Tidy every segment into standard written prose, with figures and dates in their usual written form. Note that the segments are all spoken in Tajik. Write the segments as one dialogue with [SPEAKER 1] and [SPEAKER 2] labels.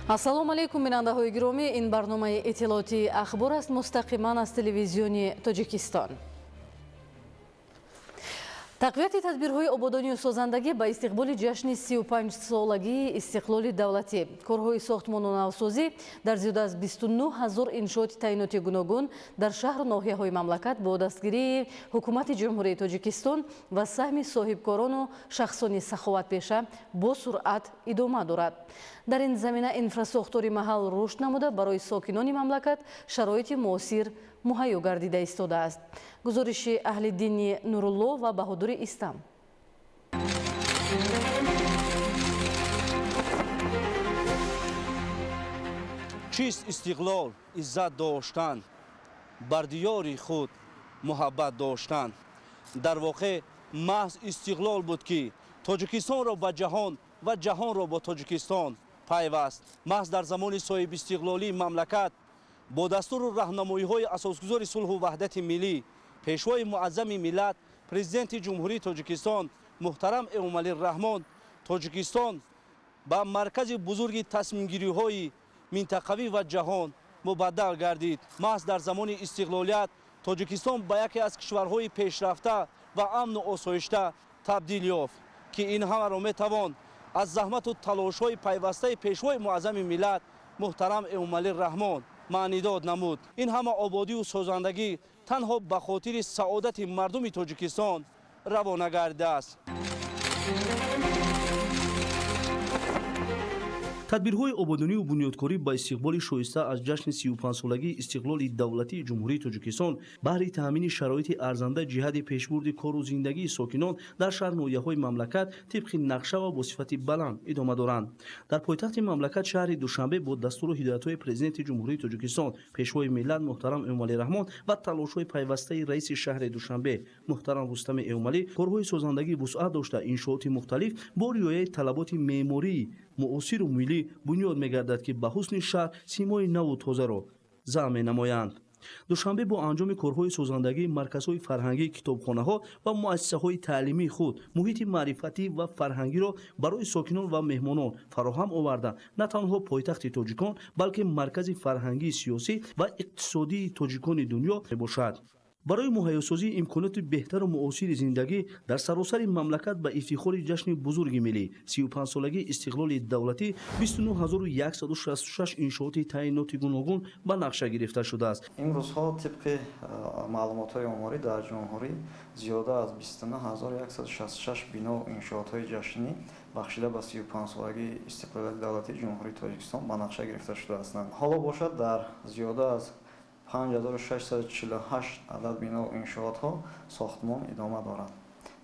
[SPEAKER 1] Ассалому алайкум, бинандаҳои гиромӣ. Ин барномаи иттилоотии ахбор аст мустақиман аз телевизиони Тоҷикистон. Тақвияти тадбирҳои ободонию созандагӣ ба истиқболи ҷашни 35-солагии истиқлоли давлатӣ. Корҳои сохтмону навсозӣ дар зиёда аз 29 ҳазор иншооти таъиноти гуногун дар шаҳру ноҳияҳои мамлакат бо дастгирии Ҳукумати Ҷумҳурии Тоҷикистон ва саҳми соҳибкорону шахсони саховатпеша бо суръат идома дорад. Дар ин замина инфрасохтори маҳал рушд намуда, барои сокинони мамлакат шароити муосир муҳайё гардида истодааст. Гузориши Аҳлиддини Нурулло ва Баҳодури Истам.
[SPEAKER 2] Чист истиқлол? Иззат доштан, бар диёри худ муҳаббат доштан. Дар воқеъ маҳз истиқлол буд, ки Тоҷикистонро ба ҷаҳон ва ҷаҳонро бо Тоҷикистон пайваст. Маҳз дар замони соҳибистиқлолии мамлакат бо дастуру раҳнамоиҳои асосгузори сулҳу ваҳдати миллӣ, пешвои муаззами миллат, Президенти Ҷумҳурии Тоҷикистон муҳтарам Эмомалӣ Раҳмон, Тоҷикистон ба маркази бузурги тасмимгириҳои минтақавӣ ва ҷаҳон мубаддал гардид. Маҳз дар замони истиқлолият Тоҷикистон ба яке аз кишварҳои пешрафта ва амну осоишта табдил ёфт, ки ин ҳамаро метавон аз заҳмату талошҳои пайвастаи пешвои муаззами миллат муҳтарам Эмомалӣ Раҳмон маънидод намуд. Ин ҳама ободию созандагӣ танҳо ба хотири саодати мардуми Тоҷикистон равона гардидааст. Тадбирҳои ободонию бунёдкорӣ ба истиқболи шоиста аз ҷашни 35-солагии истиқлоли давлатии Ҷумҳурии Тоҷикистон баҳри таъмини шароити арзанда ҷиҳати пешбурди кору зиндагии сокинон дар шаҳр ноҳияҳои мамлакат тибқи нақша ва бо сифати баланд идома доранд. Дар пойтахти мамлакат, шаҳри Душанбе, бо дастуру ҳидоятҳои Президенти Ҷумҳурии Тоҷикистон, Пешвои миллат муҳтарам Эмомалӣ Раҳмон ва талошҳои пайвастаи раиси шаҳри Душанбе муҳтарам Рустами Эмомалӣ корҳои созандагӣ вусъат дошта, иншооти мухталиф бо риояи талаботи меъмории муосиру миллӣ бунёд мегардад, ки ба ҳусни шаҳр симои наву тозаро замм менамоянд. Душанбе бо анҷоми корҳои созандагӣ, марказҳои фарҳангӣ, китобхонаҳо ва муассисаҳои таълимии худ муҳити маърифатӣ ва фарҳангиро барои сокинон ва меҳмонон фароҳам оварда, на танҳо пойтахти тоҷикон, балки маркази фарҳангии, сиёсӣ ва иқтисодии тоҷикони дунё мебошад. Барои муҳайёсозии имконоти беҳтару муосири зиндагӣ дар саросари мамлакат ба ифтихори ҷашни бузурги миллӣ, 35-солагии истиқлоли давлатӣ, 29 166 иншооти таъиноти гуногун ба нақша гирифта шудааст.
[SPEAKER 3] Имрӯзҳо тибқи маълумотҳои оморӣ дар ҷумҳурӣ зиёда аз 29 166 бино иншоотҳои ҷашнӣ бахшида ба 35-солагии истиқлолияти давлатии Ҷумҳурии Тоҷикистон ба нақша гирифта шудаастанд. Ҳоло бошад, дар зиёда аз 5648 адад бино иншоотҳо сохтмон идома дорад,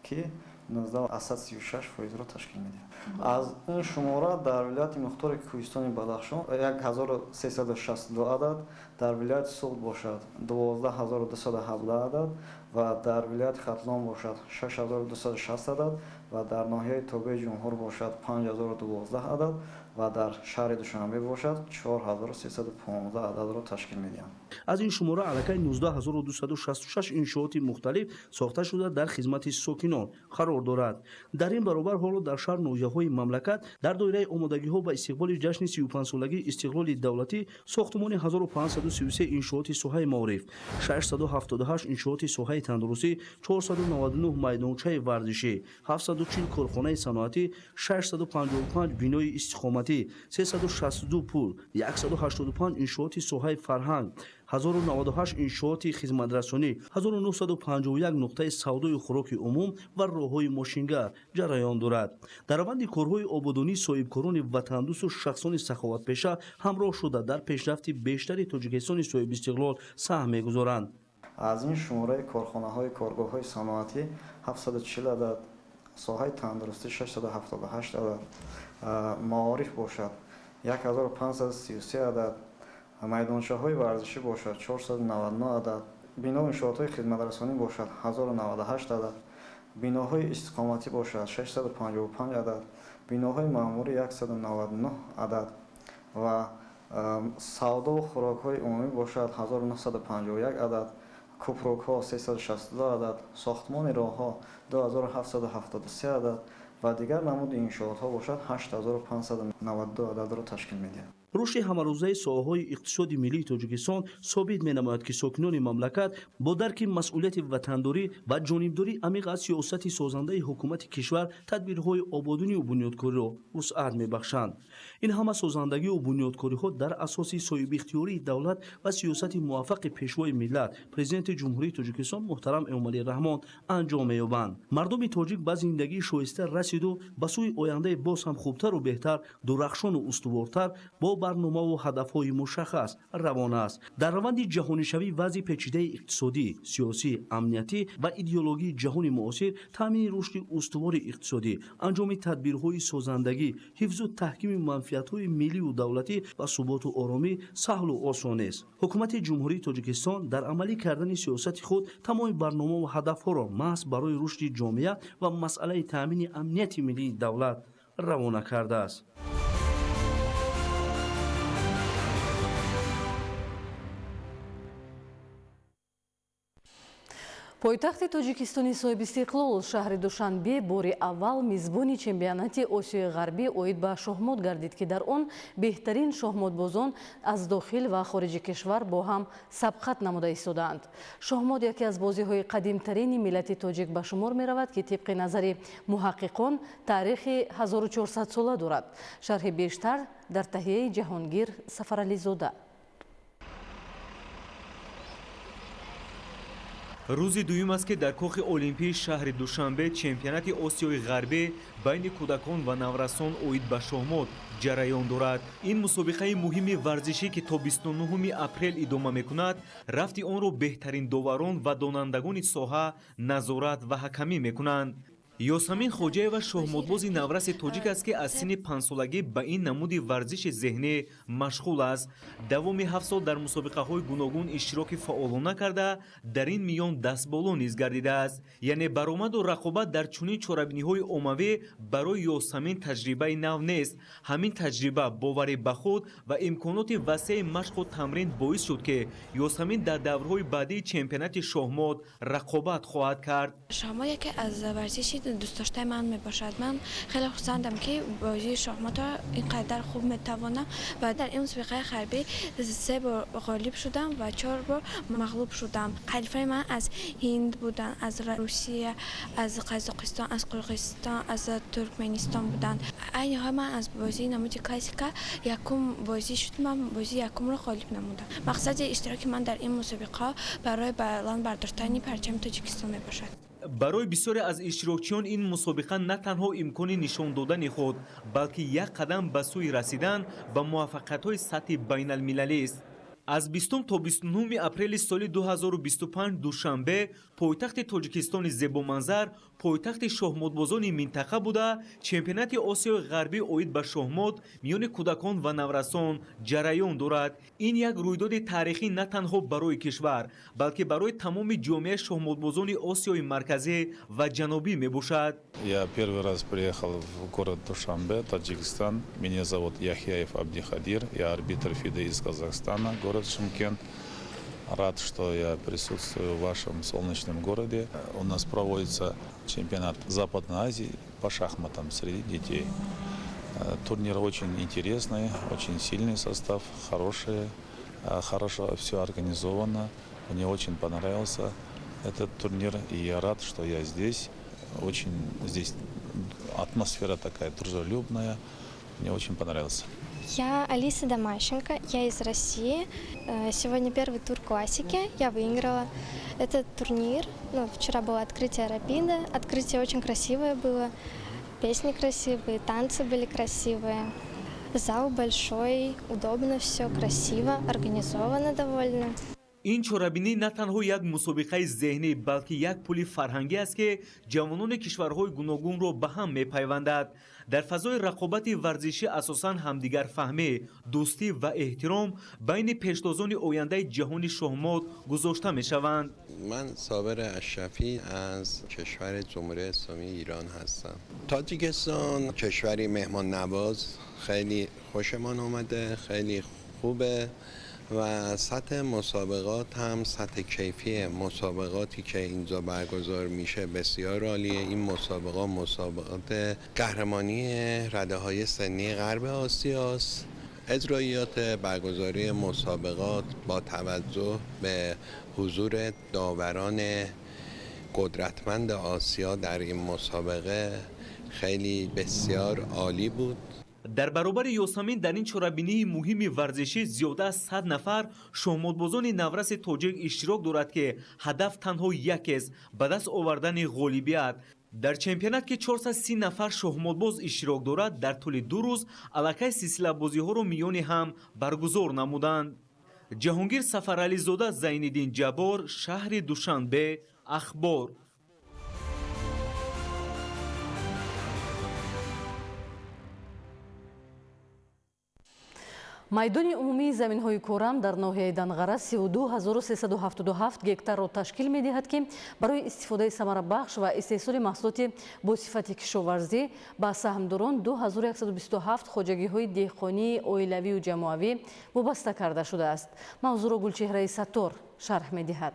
[SPEAKER 3] ки 19,36 фоизро ташкил медиҳад. Аз ин шумора дар вилояти мухтори Кӯҳистони Бадахшон 1362 адад, дар вилояти Суғд бошад 12 217 адад ва дар вилояти Хатлон бошад 6260 адад ва дар ноҳияи тобеи ҷумҳур бошад 5012 адад ва дар шаҳри Душанбе бошад 4315 ададро ташкил медиҳанд.
[SPEAKER 2] Аз ин шумора аллакай 19 266 иншооти мухталиф сохта шуда, дар хизмати сокинон қарор дорад. Дар ин баробар ҳоло дар шаҳр ноҳияҳои мамлакат дар доираи омодагиҳо ба истиқболи ҷашни 35-солагии истиқлоли давлатӣ сохтумони 1533 иншооти соҳаи маориф, 678 иншооти соҳаи тандурустӣ, 499 майдончаи варзишӣ, 740 корхонаи саноатӣ, 655 бинои истиқоматӣ, 362 пул, 185 иншооти соҳаи фарҳанг, 1098 иншооти хизматрасонӣ, 1951 нуқтаи савдою хӯроки умум ва роҳҳои мошингард ҷараён дорад. Дар раванди корҳои ободонӣ соҳибкорони ватандӯсту шахсони саховатпеша ҳамроҳ шуда, дар пешрафти бештари Тоҷикистони соҳибистиқлол саҳм мегузоранд.
[SPEAKER 3] Аз ин шумораи корхонаҳои коргоҳҳои саноатӣ 740 адад, соҳаи тандурустӣ 678 адад, маориф бошад 1533 адад, майдончаҳои варзишӣ бошад 499 адад, бино иншоотҳои хизматрасонӣ бошад 1098 адад, биноҳои истиқоматӣ бошад 655 адад, биноҳои маъмурӣ 199 адад ва савдову хӯрокҳои умумӣ бошад 1951 адад, кӯпрукҳо 362 адад, сохтмони роҳҳо 2773 адад ва дигар намуди иншоотҳо бошад 8592 ададро ташкил медиҳад.
[SPEAKER 2] Рушди ҳамарӯзаи соҳаҳои иқтисоди миллии Тоҷикистон собит менамояд, ки сокинони мамлакат бо дарки масъулияти ватандорӣ ва ҷонибдории амиқ аз сиёсати созандаи ҳукумати кишвар тадбирҳои ободонию бунёдкориро вусъат мебахшанд. Ин ҳама созандагию бунёдкориҳо дар асоси соҳибихтиёрии давлат ва сиёсати муваффақи Пешвои миллат, Президенти Ҷумҳурии Тоҷикистон муҳтарам Эмомалӣ Раҳмон анҷом меёбанд. Мардуми тоҷик ба зиндагии шоиста расиду ба сӯи ояндаи боз ҳам хубтару беҳтар, дурахшону устувортар бо барномаву ҳадафҳои мушаххас равона аст. Дар раванди ҷаҳонишавӣ вазъи печидаи иқтисодӣ, сиёсӣ, амниятӣ ва идеологии ҷаҳони муосир, таъмини рушди устувори иқтисодӣ, анҷоми тадбирҳои созандагӣ, ҳифзу таҳкими манфиатҳои миллию давлатӣ ва суботу оромӣ саҳлу осон нест. Ҳукумати Ҷумҳурии Тоҷикистон дар амалӣ кардани сиёсати худ тамоми барномаву ҳадафҳоро маҳз барои рушди ҷомеа ва масъалаи таъмини амнияти миллии давлат равона кардааст.
[SPEAKER 1] Пойтахти Тоҷикистони соҳибистиқлол шаҳри Душанбе бори аввал мизбони чемпионати Осиёи Ғарбӣ оид ба шоҳмот гардид, ки дар он беҳтарин шоҳмотбозон аз дохил ва хориҷи кишвар бо ҳам сабқат намуда истодаанд. Шоҳмот яке аз бозиҳои қадимтарини миллати тоҷик ба шумор меравад, ки тибқи назари муҳаққиқон таърихи 1400 сола дорад. Шарҳи бештар дар таҳияи Ҷаҳонгир Сафарализода.
[SPEAKER 4] Рӯзи дуюм аст, ки дар кохи Олимпии шаҳри Душанбе чемпионати Осиёи Ғарбӣ байни кӯдакон ва наврасон оид ба шоҳмот ҷараён дорад. Ин мусобиқаи муҳими варзишӣ, ки то 29 апрел идома мекунад, рафти онро беҳтарин доварон ва донандагони соҳа назорат ва ҳакамӣ мекунанд. Ёсамин Хоҷаева шоҳмотбози навраси тоҷик аст, ки аз синни панҷсолагӣ ба ин намуди варзиши зеҳнӣ машғул аст. Давоми 7 сол дар мусобиқаҳои гуногун иштироки фаъолона карда, дар ин миён дастболо низ гардидааст. Яъне баромаду рақобат дар чунин чорабиниҳои оммавӣ барои Ёсамин таҷрибаи нав нест. Ҳамин таҷриба, боварӣ ба худ ва имконоти васеи машқу тамрин боис шуд, ки Ёсамин дар даврҳои баъдии чемпионати шоҳмот рақобат хоҳад кард.
[SPEAKER 5] Шоҳмот яке аз варзиши дӯстдоштаи ман мебошад. Ман хеле хурсандам, ки бозии шоҳмотро ин қадар хуб метавонам ва дар ин мусобиқаи ғарбӣ 3 бор ғолиб шудам ва 4 бор мағлуб шудам. Ҳалифаи ман аз Ҳинд буданд, аз Русия, аз Қазоқистон, аз Қирғизистон, аз Туркманистон буданд. Айни ҳол ман аз бозии намуди классика якум бозӣ шуд, ман бозии якумро ғолиб намудам. Мақсади иштироки ман дар ин мусобиқаҳо барои баланд бардоштани парчами Тоҷикистон мебошад.
[SPEAKER 4] Барои бисёре аз иштирокчиён ин мусобиқа на танҳо имкони нишон додани худ, балки як қадам ба сӯи расидан ба муваффақиятҳои сатҳи байналмилалист. Аз 20 то 29 апрели соли 2025 Душанбе, пойтахти Тоҷикистони зебоманзар, пойтахти шоҳмотбозони минтақа буда, чемпионати Осиёи Ғарбӣ оид ба шоҳмот миёни кӯдакон ва наврасон ҷараён дорад. Ин як рӯйдоди таърихӣ на танҳо барои кишвар, балки барои тамоми ҷомеаи шоҳмотбозони Осиёи Марказӣ ва Ҷанубӣ мебошад.
[SPEAKER 6] Я первый раз приехал в город Душанбе, Таджикистан. Меня зовут Яхьяев Абдихадир, я арбитр ФИДЕ из Казахстана, город Шымкент. Рад, что я присутствую в вашем солнечном городе. У нас проводится чемпионат Западной Азии по шахматам среди детей. Турнир очень интересный, очень сильный состав, хороший, хорошо все организовано. Мне очень понравился этот турнир, и я рад, что я здесь. Очень здесь атмосфера такая дружелюбная. Мне очень понравился.
[SPEAKER 7] Я Алиса Домащенко, я из России. Сегодня первый тур классики, я выиграла этот турнир. Ну, вчера было открытие Рапида, открытие очень красивое было, песни красивые, танцы были красивые. Зал большой, удобно все, красиво, организовано довольно.
[SPEAKER 4] Ин чорабинӣ на танҳо як мусобиқаи зеҳнӣ, балки як пули фарҳангӣ аст, ки ҷавонони кишварҳои гуногунро ба ҳам мепайвандад. Дар фазои рақобати варзишӣ асосан ҳамдигарфаҳмӣ, дӯстӣ ва эҳтиром байни пештозони ояндаи ҷаҳони шоҳмот гузошта мешаванд.
[SPEAKER 8] Ман Собир Ашрафӣ аз кишвари Ҷумҳурии Исломии Ирон ҳастам. Тоҷикистон кишвари меҳмоннавоз, хеле хушамон омаде, хеле хубе. و سطح مسابقات هم سطح کیفی مسابقاتی که اینجا برگزار میشه بسیار عالیه. این مسابقات مسابقات قهرمانی رده های سنی غرب آسیاست. اجراییات برگزاری مسابقات با توجه به حضور داوران قدرتمند آسیا در این مسابقه خیلی بسیار عالی بود.
[SPEAKER 4] Дар баробари Ёсамин дар ин чорабинии муҳими варзишӣ зиёда аз 100 нафар шоҳмотбозони навраси тоҷик иштирок дорад, ки ҳадаф танҳо якест: ба даст овардани ғолибият. Дар чемпионат, ки 430 нафар шоҳмотбоз иштирок дорад, дар тӯли 2 рӯз аллакай силсилабозиҳоро миёни ҳам баргузор намуданд. Ҷаҳонгир Сафарализода, Зайниддин Ҷаббор, шаҳри Душанбе, Ахбор.
[SPEAKER 1] Майдони умумии заминҳои корам дар ноҳияи Данғара 32377 гектарро ташкил медиҳад, ки барои истифодаи самарабахш ва истеҳсоли маҳсулоти бо сифати кишоварзӣ ба саҳмдорон 2127 хоҷагиҳои деҳқонии оилавию ҷамоавӣ вобаста карда шудааст. Мавзӯъро Гулчеҳраи Саттор шарҳ медиҳад.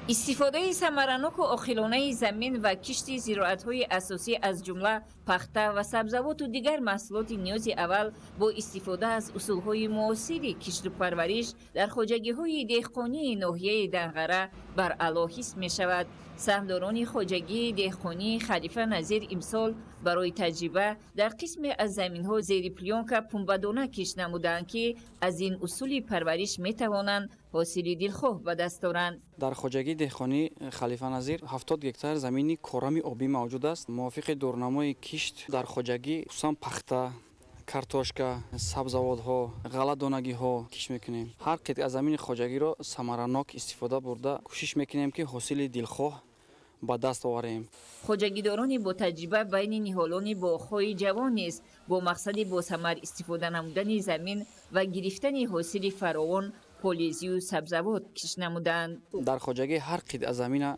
[SPEAKER 9] Истифодаи самараноку оқилонаи замин ва кишти зироатҳои асосӣ, аз ҷумла пахта ва сабзавоту дигар маҳсулоти ниёзи аввал бо истифода аз усулҳои муосири кишту парвариш дар хоҷагиҳои деҳқонии ноҳияи Данғара баръало ҳис мешавад. Саҳмдорони хоҷагии деҳқонии Халифа Назир имсол барои таҷриба дар қисме аз заминҳо зери плёнка пунбадона кишт намуданд, ки аз ин усули парвариш метавонанд ҳосили дилхоҳ ба даст оранд.
[SPEAKER 10] Дар хоҷагии деҳқонии Халифа Назир 70 гектар замини корами обӣ мавҷуд аст. Мувофиқи дурнамои кишт дар хоҷагӣ хусусан пахта, картошка, сабзавотҳо, ғалладонагиҳо кишт мекунем. Ҳар қитъа аз замини хоҷагиро самаранок истифода бурда кӯшиш мекунем, ки ҳосили дилхоҳ ба даст оварем.
[SPEAKER 9] Хоҷагидорони бо таҷриба байни ниҳолони боғҳои ҷавон низ бо мақсади босамар истифода намудани замин ва гирифтани ҳосили фаровон полезию сабзавот кишт намуданд.
[SPEAKER 10] Дар хоҷагӣ ҳар қитъа замина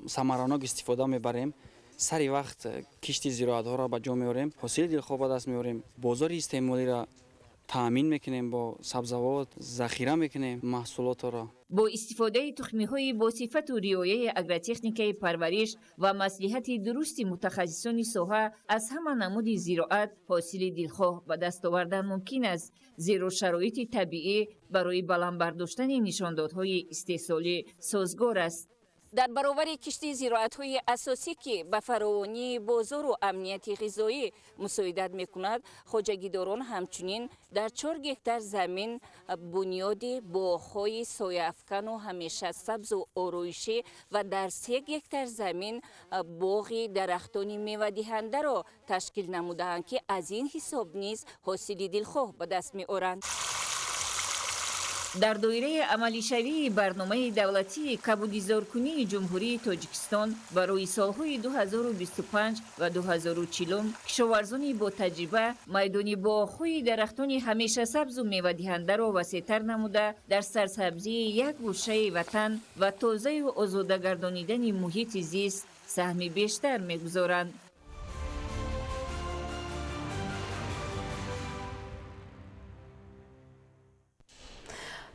[SPEAKER 10] самаранок истифода мебарем. Сари вақт кишти зироатҳоро ба ҷо меорем, ҳосили дилхоҳ ба даст меорем, бозори истеъмолиро таъмин мекунем бо сабзавот, захира мекунем маҳсулотро.
[SPEAKER 9] Бо истифодаи тухмиҳои босифату риояи агротехникаи парвариш ва маслиҳати дурусти мутахассисони соҳа аз ҳама намуди зироат ҳосили дилхоҳ ба даст овардан мумкин аст, зеро шароити табиӣ барои баланд бардоштани нишондодҳои истеҳсолӣ созгор аст. Дар баробари кишти зироатҳои асосӣ, ки ба фаровонии бозору амнияти ғизоӣ мусоидат мекунад, хоҷагидорон ҳамчунин дар 4 гектар замин бунёди боғҳои сояафкану ҳамеша сабзу ороишӣ ва дар 3 гектар замин боғи дарахтони мевадиҳандаро ташкил намудаанд, ки аз ин ҳисоб низ ҳосили дилхоҳ ба даст меоранд. Дар доираи амалишавии барномаи давлатии кабудизоркунии Ҷумҳурии Тоҷикистон барои солҳои 2025 ва 2040 кишоварзони бо таҷриба майдони боғҳои дарахтони ҳамешасабзу мевадиҳандаро васеътар намуда, дар сарсабзии як гӯшаи ватан ва тозаю озода гардонидани муҳити зист саҳми бештар мегузоранд.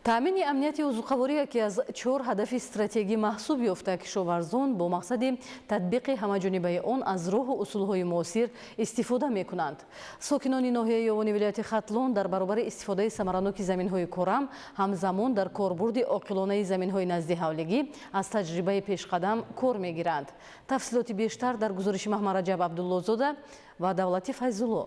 [SPEAKER 1] Таъмини амнияти озуқаворӣ яке аз 4 ҳадафи стратегӣ маҳсуб ёфта, кишоварзон бо мақсади татбиқи ҳамаҷонибаи он аз роҳу усулҳои муосир истифода мекунанд. Сокинони ноҳияи Ёвони вилояти Хатлон дар баробари истифодаи самараноки заминҳои корам, ҳамзамон дар корбурди оқилонаи заминҳои назди ҳавлигӣ аз таҷрибаи пешқадам кор мегиранд. Тафсилоти бештар дар гузориши Маҳмараҷаб Абдуллозода ва Давлати Файзулло.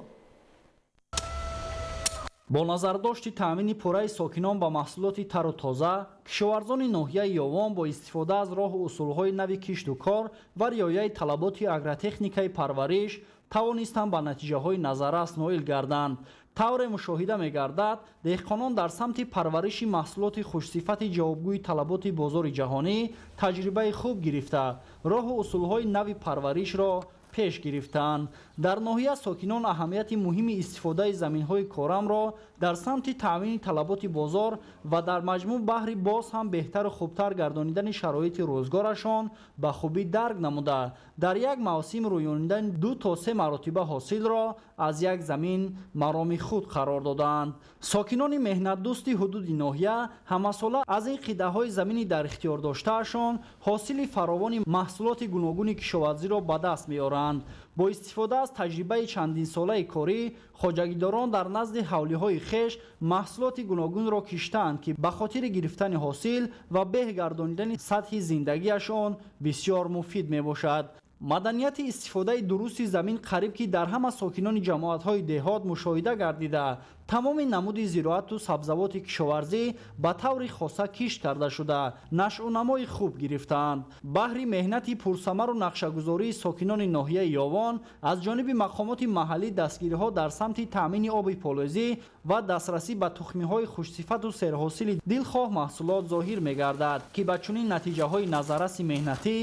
[SPEAKER 11] Бо назардошти таъмини пурраи сокинон ба маҳсулоти тару тоза, кишоварзони ноҳияи Ёвон бо истифода аз роҳу усулҳои нави кишту кор ва риояи талаботи агротехникаи парвариш тавонистанд ба натиҷаҳои назаррас ноил гарданд. Тавре мушоҳида мегардад, деҳқонон дар самти парвариши маҳсулоти хушсифати ҷавобгӯи талаботи бозори ҷаҳонӣ таҷрибаи хуб гирифта, роҳу усулҳои нави парваришро пеш гирифтаанд. Дар ноҳия сокинон аҳамияти муҳими истифодаи заминҳои корамро дар самти таъмини талаботи бозор ва дар маҷмӯъ баҳри боз ҳам беҳтару хубтар гардонидани шароити рӯзгорашон ба хубӣ дарк намуда, дар як мавсим рӯёнидани 2 то 3 маротиба ҳосилро аз як замин мароми худ қарор додаанд. Сокинони меҳнатдӯсти ҳудуди ноҳия ҳамасола аз ин қитъаҳои замини дар ихтиёр доштаашон ҳосили фаровони маҳсулоти гуногуни кишоварзиро ба даст меоранд. Бо истифода аз таҷрибаи чандинсолаи корӣ, хоҷагидорон дар назди ҳавлиҳои хеш маҳсулоти гуногунро киштаанд, ки ба хотири гирифтани ҳосил ва беҳ гардонидани сатҳи зиндагиашон бисёр муфид мебошад. Маданияти истифодаи дурусти замин қариб ки дар ҳама сокинони ҷамоатҳои деҳот мушоҳида гардида, тамоми намуди зироату сабзавоти кишоварзӣ ба таври хоса кишт карда шуда, нашъунамои хуб гирифтаанд. Баҳри меҳнати пурсамару нақшагузории сокинони ноҳияи Ёвон аз ҷониби мақомоти маҳаллӣ дастгириҳо дар самти таъмини оби полезӣ ва дастрасӣ ба тухмиҳои хушсифату серҳосили дилхоҳ маҳсулот зоҳир мегардад, ки ба чунин натиҷаҳои назарраси меҳнатӣ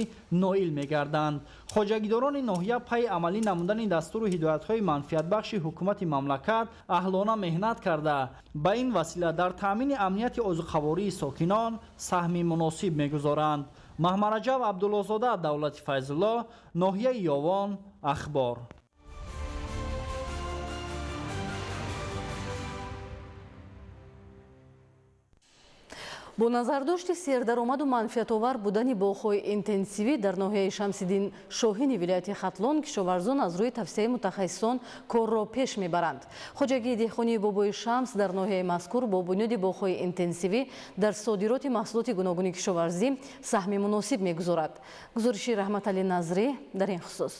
[SPEAKER 11] ноил мегарданд. Хоҷагидорони ноҳия пайи амалӣ намудани дастуру ҳидоятҳои манфиатбахши ҳукумати мамлакат аҳлона меҳнат карда, ба ин васила дар таъмини амнияти озуқавории сокинон саҳми муносиб мегузоранд. Маҳмараҷаб Абдуллозода, Давлати Файзулло, ноҳияи Ёвон, Ахбор.
[SPEAKER 1] Бо назардошти сердаромаду манфиатовар будани боғҳои интенсивӣ дар ноҳияи Шамсиддин Шоҳини вилояти Хатлон кишоварзон аз рӯи тавсияи мутахассисон корро пеш мебаранд. Хоҷагии деҳқонии Бобои Шамс дар ноҳияи мазкур бо бунёди боғҳои интенсивӣ дар содироти маҳсулоти гуногуни кишоварзӣ саҳми муносиб мегузорад. Гузориши Раҳматалӣ Назрӣ дар ин хусус.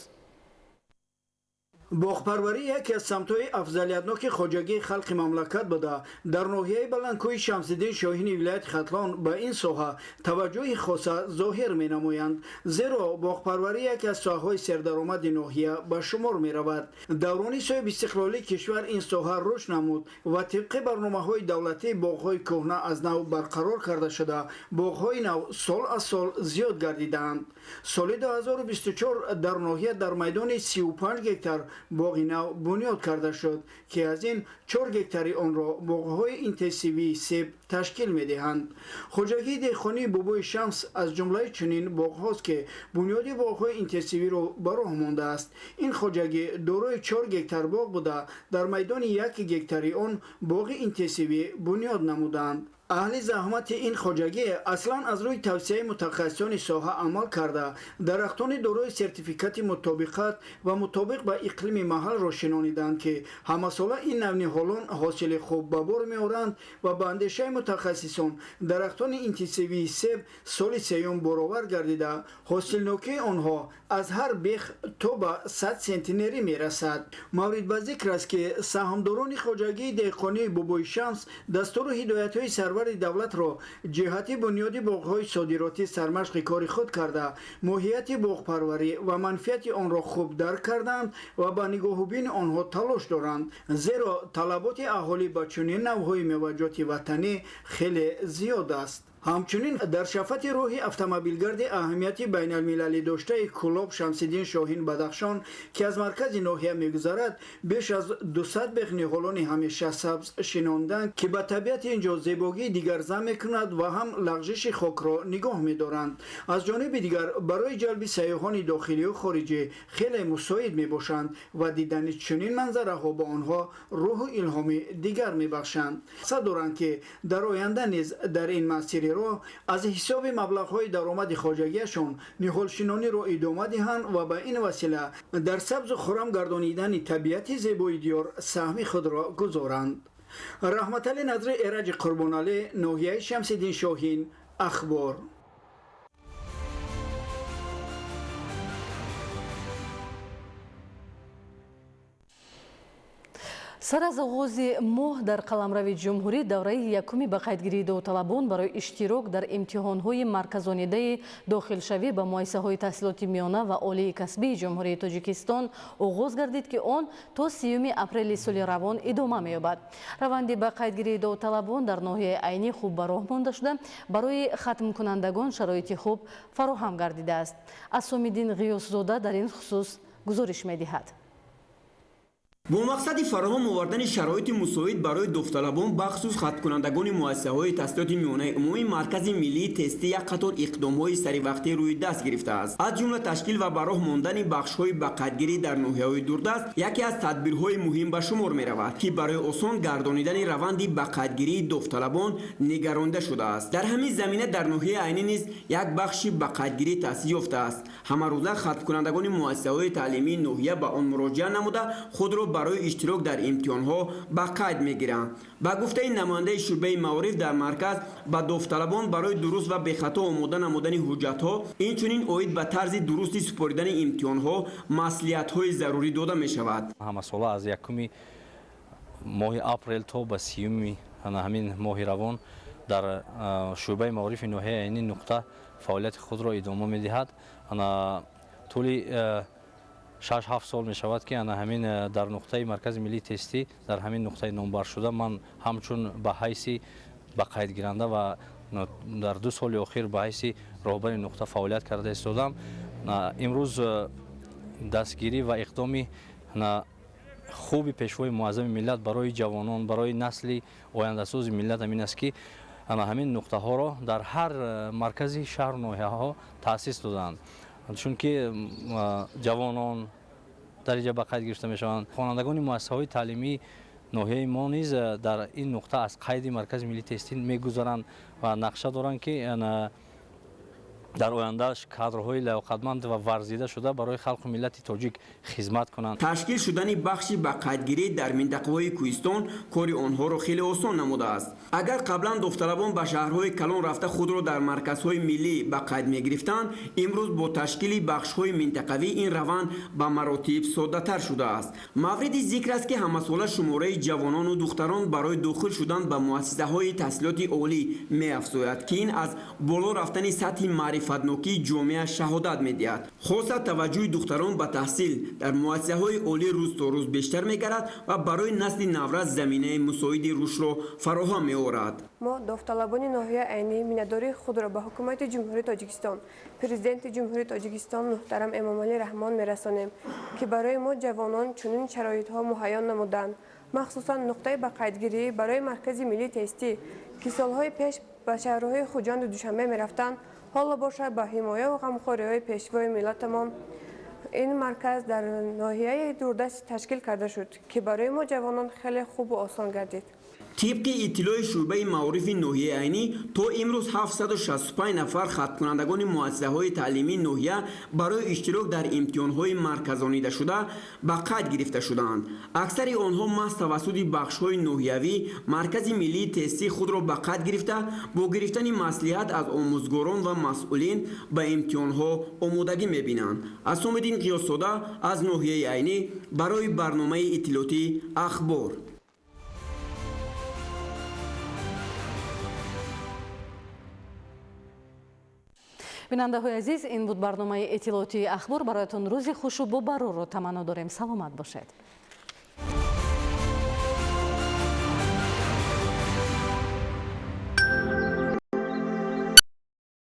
[SPEAKER 12] Боғпарварӣ яке аз самтҳои афзалиятноки хоҷагии халқи мамлакат буда, дар ноҳияи баландкӯҳи Шамсиддин Шоҳини вилояти Хатлон ба ин соҳа таваҷҷӯҳи хоса зоҳир менамоянд, зеро боғпарварӣ яке аз соҳаҳои сердаромади ноҳия ба шумор меравад. Даврони соҳибистиқлолии кишвар ин соҳа рушд намуд ва тибқи барномаҳои давлатӣ боғҳои кӯҳна аз нав барқарор карда шуда, боғҳои нав сол аз сол зиёд гардидаанд. Соли 2024 дар ноҳия дар майдони 35 гектар боғи нав бунёд карда шуд, ки аз ин 4 гектари онро боғҳои интенсивии себ ташкил медиҳанд. Хоҷагии деҳқонии Бобои Шамс аз ҷумлаи чунин боғҳост, ки бунёди боғҳои интенсивиро ба роҳ мондааст. Ин хоҷагӣ дорои 4 гектар боғ буда, дар майдони 1 гектари он боғи интенсивӣ бунёд намуданд. Аҳли заҳмати ин хоҷагӣ аслан аз рӯи тавсияи мутахассисони соҳа амал карда, дарахтони дорои сертификати мутобиқат ва мутобиқ ба иқлими маҳалро шинониданд, ки ҳамасола ин нав ниҳолон ҳосили хуб ба бор меоранд ва ба андешаи мутахассисон дарахтони интенсивии себ соли сеюм баровар гардида, ҳосилнокии онҳо аз ҳар бех то ба 100 сентнерӣ мерасад. Маврид ба зикр аст, ки саҳмдорони хоҷагии деҳқонии Бобои Шамс дастуру ҳидоятҳои сарвари давлатро ҷиҳати бунёди боғҳои содиротӣ сармашқи кори худ карда, моҳияти боғпарварӣ ва манфиати онро хуб дарк карданд ва ба нигоҳубини онҳо талош доранд, зеро талаботи аҳолӣ ба чунин навъҳои меваҷоти ватанӣ хеле зиёд аст. Ҳамчунин дар шафати роҳи автомобилгарди аҳамияти байналмилалӣ доштаи Кӯлоб Шамсиддин Шоҳин Бадахшон, ки аз маркази ноҳия мегузарад, беш аз 200 бех ниҳолони ҳамеша сабз шинонданд, ки ба табиати инҷо зебогии дигар зам мекунад ва ҳам лағжиши хокро нигоҳ медоранд. Аз ҷониби дигар барои ҷалби сайёҳони дохилию хориҷӣ хеле мусоид мебошанд ва дидани чунин манзараҳо ба онҳо рӯҳу илҳоми дигар мебахшанд. Қасд доранд, ки дар оянда низ дар ин масири аз ҳисоби маблағҳои даромади хоҷагиашон ниҳолшинониро идома диҳанд ва ба ин васила дар сабзу хуррам гардонидани табиати зебои диёр саҳми худро гузоранд. Раҳматалӣ Назри, Эраҷи Қурбоналӣ, ноҳияи Шамсиддин Шоҳин, Ахбор.
[SPEAKER 1] Сар аз оғози моҳ дар қаламрави ҷумҳурӣ давраи якуми ба қайдгирии довталабон барои иштирок дар имтиҳонҳои марказонидаи дохилшавӣ ба муассисаҳои таҳсилоти миёна ва олии касбии Ҷумҳурии Тоҷикистон оғоз гардид, ки он то 30 апрели соли равон идома меёбад. Раванди ба қайдгирии довталабон дар ноҳияи Айнӣ хуб ба роҳ монда шуда, барои хатмкунандагон шароити хуб фароҳам гардидааст. Асомиддин Ғиёсзода дар ин хусус Гузориш медиҳад.
[SPEAKER 13] Бо мақсади фароҳам овардани шароити мусоид барои довталабон, бахусус хатмкунандагони муассисаҳои таҳсилоти миёнаи умумӣ, Маркази миллии тестӣ як қатор иқдомҳои саривақтӣ рӯи даст гирифтааст. Аз ҷумла ташкил ва ба роҳ мондани бахшҳои ба қайдгирӣ дар ноҳияҳои дурдаст яке аз тадбирҳои муҳим ба шумор меравад, ки барои осон гардонидани раванди ба қайдгирии довталабон нигаронда шудааст. Дар ҳамин замина дар ноҳияи Айнӣ низ як бахши ба қайдгирӣ таъсис ёфтааст. Ҳамарӯза хатмкунандагони муассисаҳои таълимии ноҳия ба он муроҷиа намуда, худро барои иштирок дар имтиҳонҳо ба қайд мегиранд. Ба гуфтаи намояндаи шӯъбаи маориф дар марказ, ба довталабон барои дуруст ва бехато омода намудани ҳуҷҷатҳо, инчунин оид ба тарзи дурусти супоридани имтиҳонҳо маслиҳатҳои зарурӣ дода мешавад.
[SPEAKER 14] Ҳамасола аз якуми моҳи апрел то ба сиюми ҳамин моҳи равон дар шӯъбаи маорифи ноҳияи Айнӣ нуқта фаъолияти худро идома медиҳад. Тӯли 6-7 сол мешавад, ки ана ҳамин дар нуқтаи Маркази миллии тестӣ, дар ҳамин нуқтаи номбаршуда ман ҳамчун ба ҳайси ба қайдгиранда ва дар 2 соли охир ба ҳайси роҳбари нуқта фаъолият карда истодам. Имрӯз дастгирӣ ва иқдоми хуби Пешвои муаззами миллат барои ҷавонон, барои насли ояндасози миллат ҳамин аст, ки ана ҳамин нуқтаҳоро дар ҳар маркази шаҳру ноҳияҳо таъсис доданд, чунки ҷавонон дар инҷа ба қайд гирифта мешаванд. Хонандагони муассисаҳои таълимии ноҳияи мо низ дар ин нуқта аз қайди Маркази миллии тестӣ мегузаранд ва нақша доранд, ки дар оянда кадрҳои лаёқатманд ва варзида шуда барои халқу миллати тоҷик хизмат кунанд.
[SPEAKER 13] Ташкил шудани бахши ба қайдгирӣ дар минтақаҳои кӯҳистон кори онҳоро хеле осон намудааст. Агар қаблан довталабон ба шаҳрҳои калон рафта худро дар марказҳои миллӣ ба қайд мегирифтанд, имрӯз бо ташкили бахшҳои минтақавӣ ин раванд ба маротиб соддатар шудааст. Мавриди зикр аст, ки ҳамасола шумораи ҷавонону духтарон барои дохил шудан ба муассисаҳои таҳсилоти олӣ меафзояд, ки ин аз боло рафтани сатҳи маърифатнокии ҷомеа шаҳодат медиҳад. Хоса таваҷҷӯҳи духтарон ба таҳсил дар муассисаҳои олӣ рӯз то рӯз бештар мегардад ва барои насли наврас заминаи мусоиди рушдро фароҳам меорад.
[SPEAKER 15] Мо довталабони ноҳияи Айнӣ миннатдории худро ба Ҳукумати Ҷумҳурии Тоҷикистон, Президенти Ҷумҳурии Тоҷикистон муҳтарам Эмомалӣ Раҳмон мерасонем, ки барои мо ҷавонон чунин шароитҳо муҳайё намуданд. Махсусан нуқтаи ба қайдгирӣ барои Маркази миллии тестӣ, ки солҳои пеш ба шаҳрҳои Хуҷанду Душанбе мерафтанд, ҳоло бошад ба ҳимояву ғамхориҳои Пешвои миллатамон ин марказ дар ноҳияи дурдаст ташкил карда шуд, ки барои мо ҷавонон хеле хубу осон гардид.
[SPEAKER 13] Тибқи иттилои шӯъбаи маорифи ноҳияи Айнӣ, то имрӯз 765 нафар хатмкунандагони муассисаҳои таълимии ноҳия барои иштирок дар имтиҳонҳои марказонидашуда ба қайд гирифта шудаанд. Аксари онҳо маҳз тавассути бахшҳои ноҳиявӣ Маркази миллии тестӣ худро ба қайд гирифта, бо гирифтани маслиҳат аз омӯзгорон ва масъулин ба имтиҳонҳо омодагӣ мебинанд. Асомиддин Қиёсзода аз ноҳияи Айнӣ барои барномаи иттилоотии Ахбор.
[SPEAKER 1] Бинандаҳои азиз, ин буд барномаи иттилоотии Ахбор. Бароятон рӯзи хушу бобарорро таманно дорем. Саломат бошед.